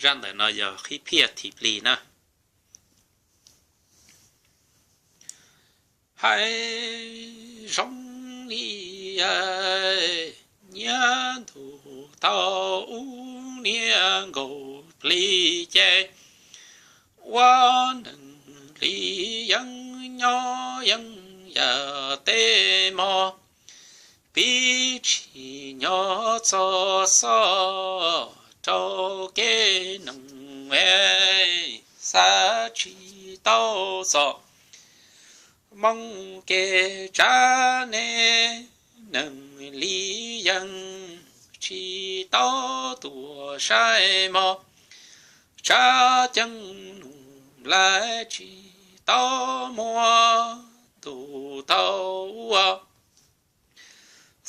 Zaj ntawm no yog qhib phiaj thim plig na. Hais zoo li nyiaj ntug tau ub niag nkaus plig ces ua neeg li yeeb nyob yeeb yam tej mog, pib tsis nyob txog xoj rau kev neeg, xav tsis tau txoj moo kev tsav ne, neeg li yeeb tsis tau tuaj saib mog, tshav ceeb num lais tsis tau muaj ntuj tau ua,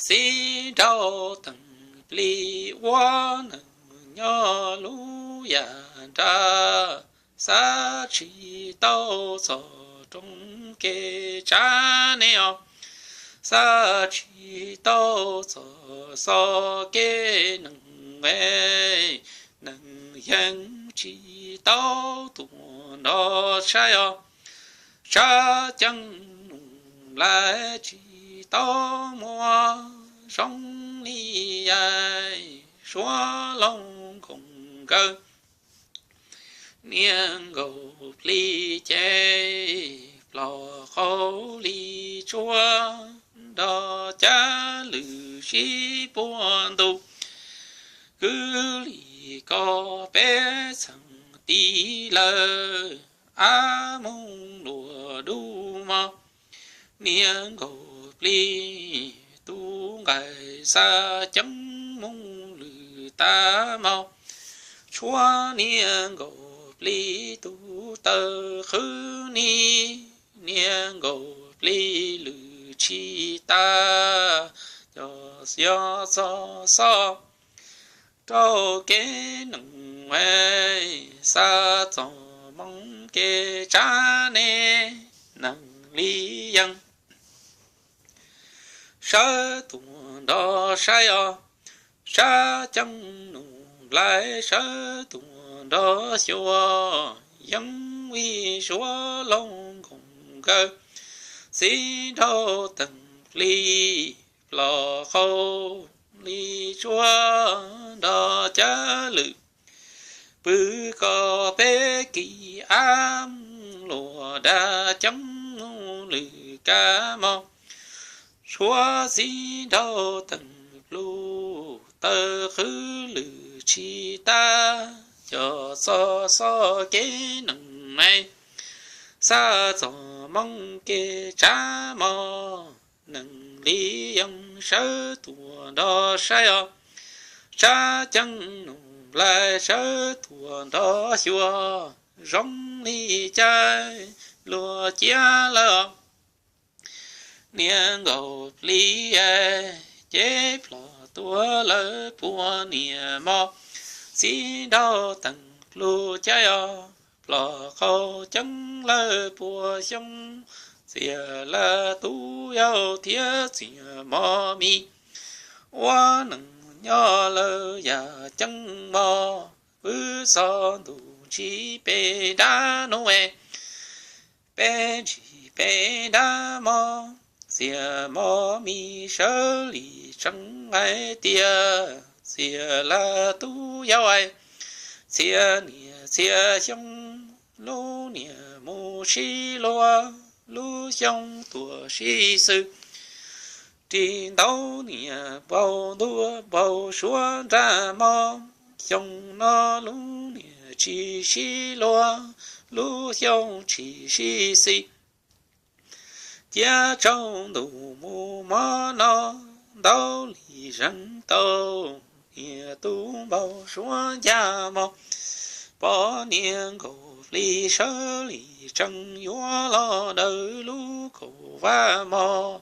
xib nraug teem plig ua neeg nyob lub yam nrab, xav tsis tau txog rooj kev tsav ne os, xav tsis tau txog xoj kev neeg, neeg yeeb tsis tau tuaj nrog saib os, tshav ceeb num lais tsis tau muaj zoo li suav loog nkoos nkaus. Niag nkaus plig ces ploj qau li tsuab nrog cab lwm sib puag ntuj, kwv li ko peb txheej ti lawm, ab moog luag dub mog. Niag nkaus plig tub nqaij xav ceeb moog lwm tag mog, tshuav niag nkaus plig tub taw qhwv ni, niag nkaus plig lwm tsis tag, cov xyov txog xoj rau kev neeg, xav txog moo kev tsav ne, neeg li yeeb sawv tuaj nrog saib os, tshav ceeb num lais sawv tuaj nrog xyuas, yeeb vij suav loog nkoos nkaus, xib nraug teem plig ploj qau li tsuab nrog cab lwm, pw ko peb kis ab moog luag dag ceeb moog lwm kab mog, tshuav xib nraug teem pluj taw qhwv lwm tsis tag, cov xov xoj kev neeg, xav txog moo kev tsav mog, neeg li yeeb sawv tuaj nrog saib os, tshav ceeb num lais sawv tuaj nrog xyuas, zoo li cas luag ciaj lawm os. Niag nkaus plig ces ploj tuag lawm puas niam mog, xib nraug teem pluj caij os, ploj qau ceeb lawm puas xyoo, txias laj tub yau thiab txias mov mis, ua neeg nyob lawm yam ceeb mog, pw txog ntuj tsis peb dab nuj, peb tsis peb dab mog, txias mov mis sawv li tseeb hais tias, txias laj tub yau, txhia niam txhia xyoo, lub niam mus sib luag, lub xyoo tuaj sib xwm, ris ntaub niam npau ntuj npau suav nrag mog, xyoo no lub niam tsis sib luag, lub xyoo tsis sib xis, cia tsaus ntuj mus mov no, ntaub li zeev tau niam tub npau suav ncaj mog, poj niam nkaus plig sawv li tseeb yuav los daws lub kaum vaj mog,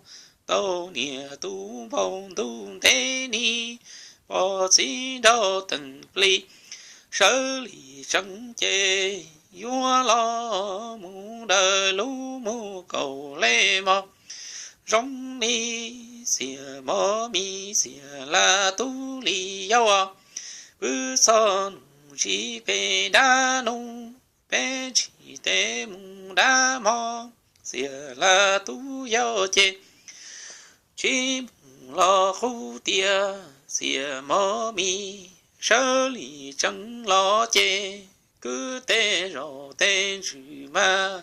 tau niam tub npau ntuj ntev ni, poj txiv nraug teem plig sawv li tseeb ces yuav los mus daws lub mus kaum le mog, zoo li txias mov mis txias laj tub li yau, pw txog nus mus tsis pem dab nub, peb tsis tes mus dab hmo, Xiam Laj tus yau ces tsis mus los qub tias Xiam Mos Mis sawv li tsees los ces kwv teb zaum teb ntsws mas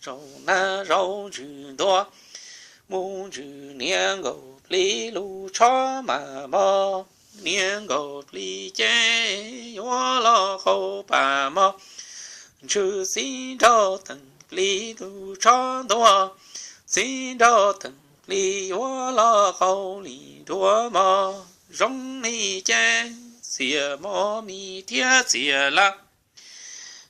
zaum nag zaum ntsws ntuag, mus ntsws niag nkaus plig lub tsho mas mos, niag nkaus plig ces yuav los qaug pas mos, ntsws Xib Nraug Teem plig lub tsho ntuag, Xib Nraug Teem plig yuav los qaug li duav mos, zoo li ces Xiam Mos Mis thiab Xiam Laj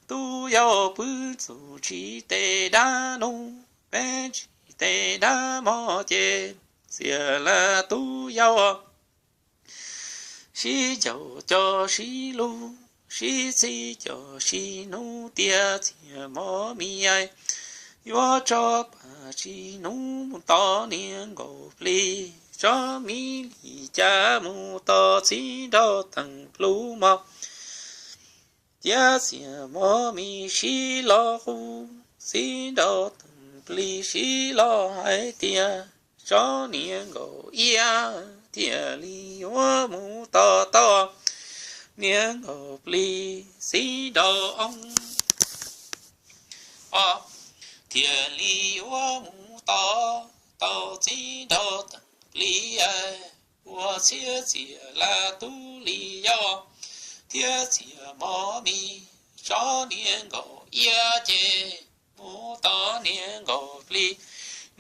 tus yau pw txum tsis tes dab nub, peb tsis tes dab hmo ces Xiam Laj tus yau sib caum coj sib lug, sib txib coj sib hnub tias Xiam Mos Mis yuav tso pas tsis hnub mus tom niag nkaus plig, tso me li cas mus tom Xib Nraug Teem plhu mos. Cia Xiam Mos Mis sib los qub, Xib Nraug Teem plig sib los hais tias tso niag nkaus iab thiaj li yuav mus tom tau, niag nkaus plig Xib Nraug Oob Os thiaj li yuav mus tom tau Xib Nraug Teem plig. Ua txhiab Xiam Laj tus li yau thiab Xiam Mos Mis tso niag nkaus iab ces mus tom niag nkaus plig,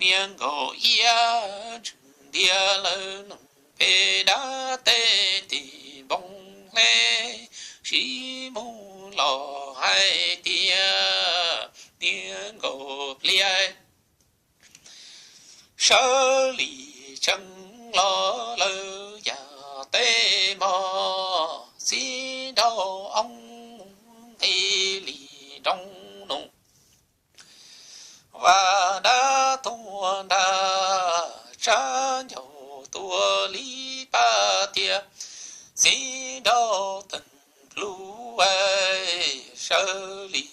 niag nkaus iab ntsws ntiag lawm nug pem dab teb tim npoo hle, sib mus los hais tias niag nkaus plig sawv li tsees los lawm yam teb mos, Xib Nraug Oob nqis li nroo nus, Vaj Dab tuag nrag, Tsab Ncauj tuag li pab tias Xib Nraug Teem plhu sawv li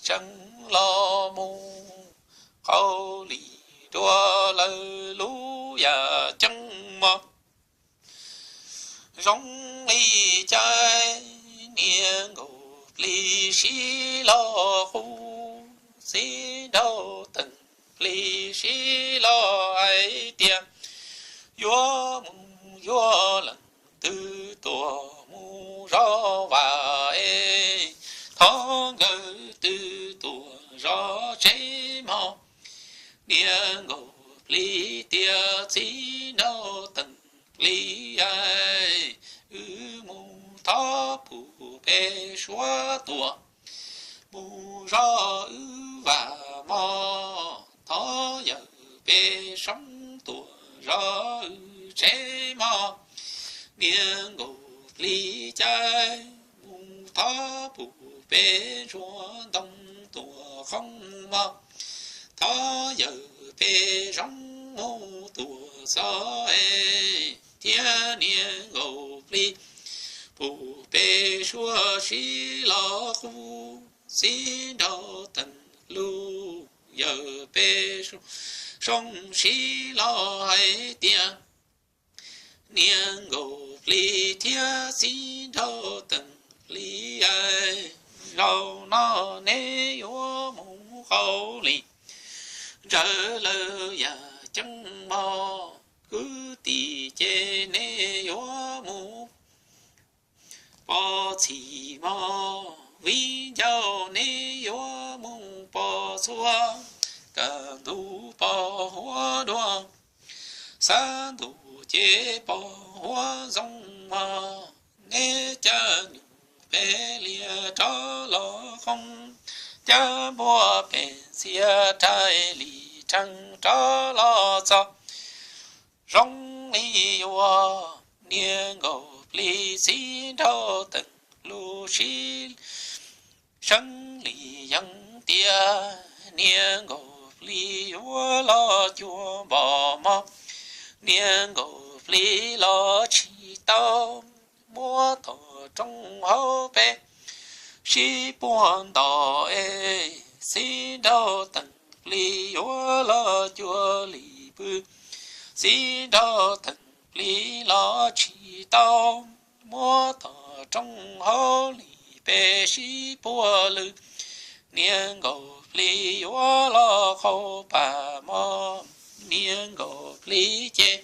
tsees los mus qaug li duav lawm lub yam ceeb mos. Zoo li cas niag nkaus plig sib los qub, Xib Nraug Teem plig sib los hais tias yuav mus yuav leej twg tuaj mus zov vas es, thov nkawd twb tuaj zov tsev mog. Niag nkaus plig tias Txiv Nraug Teem plig, wb mus thov pub peb suav tuaj mus zov wb vas mog, thov yawm peb soob tuaj zov wb tsev mog. Niag nkaus plig cas mus thov pub peb ntsuag ntoo tuaj qoob mog, thov yawm peb zoo mus tuaj txog es, thiab niag nkaus plig pub peb suav sib los qub, Txiv Nraug Teem lub yawm peb soob sib los hais tias, niag nkaus plig thiab Txiv Nraug Teem plig, zaum no neb yuav mus qaug li ntsawg lawm yam ceeb mog, kwv tij ces neb yuav mus pov txhim mog, viv ncaus neb yuav mus pov txhua, kaj ntug pov huab dua, xav ntuj ces pov huab ntxoov mog, neb caj nyuj peb liag rov los qoob, caj npua peb ntxhiab raij li rhees rov los txog. Zoo li yuav niag nkaus plig Txiv Nraug Teem lub sib seeb li yeeb tias, niag nkaus plig yuav los cuag npom mog, niag nkaus plig los tsis tau muab tom rooj hauv peb sib puag nto es, Xib Nraug Teem Plig yuav los cuag li pw. Xib Nraug Teem Plig los tsis tau, muab tom rooj hauv li peb sib puag lw. Niag Nkaus Plig yuav los qhau pas mog, niag Nkaus Plig ces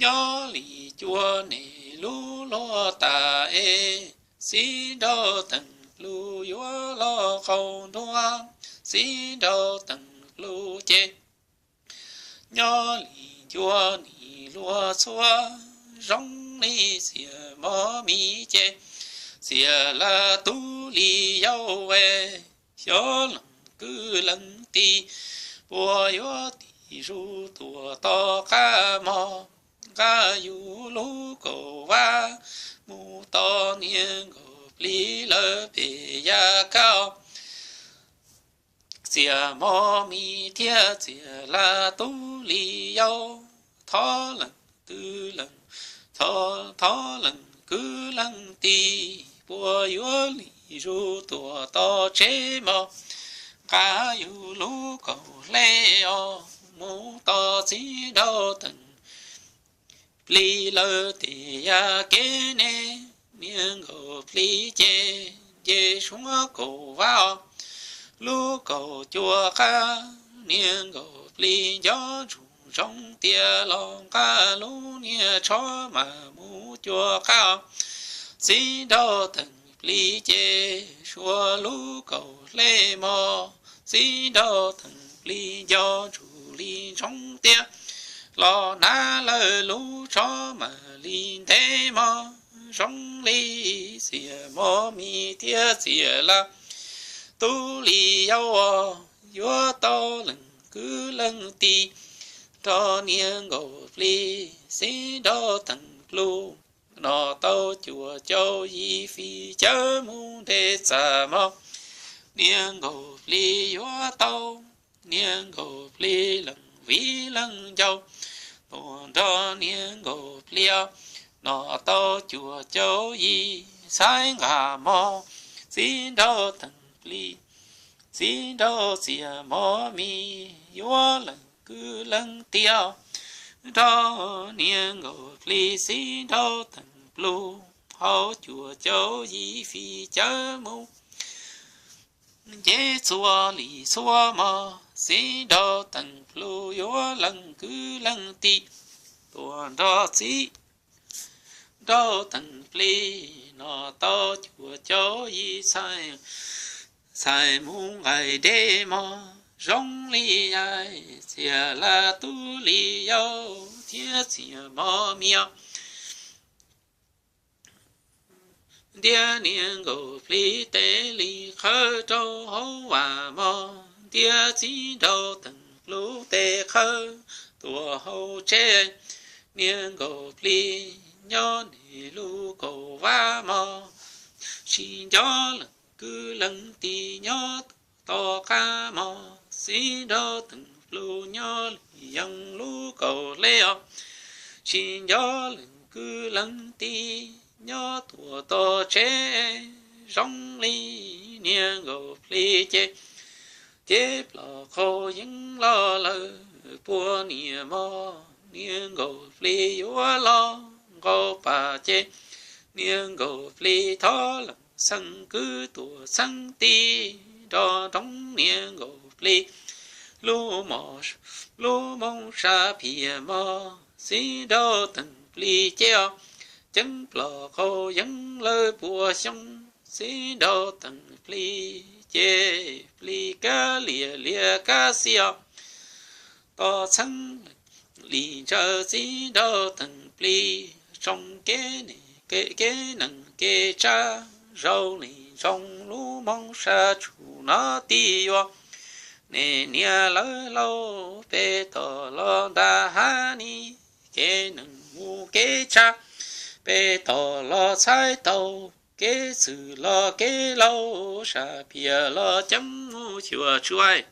nyob li cuag niag lub luag tas es, Xib Nraug Teem Plug yuav los qhau nruab. Xib Nraug Teem Plug ces nyob li cuag niag luag txhua, zoo li Xiam Mos Mis ces Xiam Laj Tub Li Yau es, xyov leej kwv leej tij puas yuav tig zus tuaj tom qab mog, nqa yus lub kaus vab mus tom niag Nkaus Plig lawv pem yav kab. Xiam Mos Mis thiab Xiam Laj Tub Li Yau, thov leej twg leej, thov leej kwv leej tij puas yuav tig zus tuaj tom tsev mog, nqa yus lub kaus hleb os mus tom Xib Nraug Teem Plig lawv tej yav kev ne. Niag Nkaus Plig ces nce suab kaus vab os, lub kaus cua qab, niag Nkaus Plig nco ntsoov zoo tias los nqa lub niag tsho mas mus cua qab os. Xib Nraug Teem Plig ces suav lub kaus hleb mog, Xib Nraug Teem Plig nco ntsoov li ntsoov tias los hnav lawv lub tsho mam li ntev mog, zoo li Xiam Mos Mis thiab Xiam Laj Tub Li Yau os, yuav tau leej kwv leej tij nrog niag Nkaus Plig Xib Nraug Teem Plug, no tau cuaj caug yim fim cawv mus nte txaj mog, niag Nkaus Plig yuav tau, niag Nkaus Plig leej viv leej ncaus, tuaj nrog niag Nkaus Plig os, no tau cuaj caug yim xaiv nqa mog, Xib Nraug Teem Plig, Xib Nraug Xiam Mos Mis yuav leej kwv leej tij nrog niag Nkaus Plig Xib Nraug Teem Plug, hauv cuaj caug yim fim cawv mus nce txhua li txhua mog, Xib Nraug Teem Plug yuav leej kwv leej tij, tuaj nrog Xib Nraug Teem Plig, no tau cuaj caug yim xaiv, xaiv mus nqaim dej mog, zoo li yais Xiam Laj Tub Li Yau thiab Xiam Mos Mis os. Ntiab niag Nkaus Plig tes li qhawv rau hauv vas mog, ntiab Xib Nraug Teem Plug tes qhawv tuaj hauv tsev. Niag Nkaus Plig nyob niag lub kaus vab mog, tsis nco leej kwv leej tij nyob tom qab mog, Xib Nraug Teem Plug nyob li yeej lub kaus hleb os, tsis nco leej kwv leej tij nyob tuaj tom tsev, zoo li niag Nkaus Plig ces cev plos qau yeeb los lawm puas niam mog, niag Nkaus Plig yuav los nqaus pas ces, niag Nkaus Plig thov leej xeeb kwv tuaj xeeb tij nrog nroo niag Nkaus Plig lub mo, lub moo sab phiaj mog, Xib Nraug Teem Plig ces os, ceeb plos qau yeeb lawm puas xyoo, Xib Nraug Teem Plig ces plig kab lias lias kab xi os, tos txheeb li ntsaws Xib Nraug Teem Plig, tsoo kev neeg kev tsab, zoo li ntsoov lub moo sab tshum no tib yuav. Nej niam lawv laus peb tom los nram hav ni, kev neeg mus kev tshav, peb tom los txhais tau, kev txwm los kev laus, sab phiaj los ceeb mus xyuas tsuas.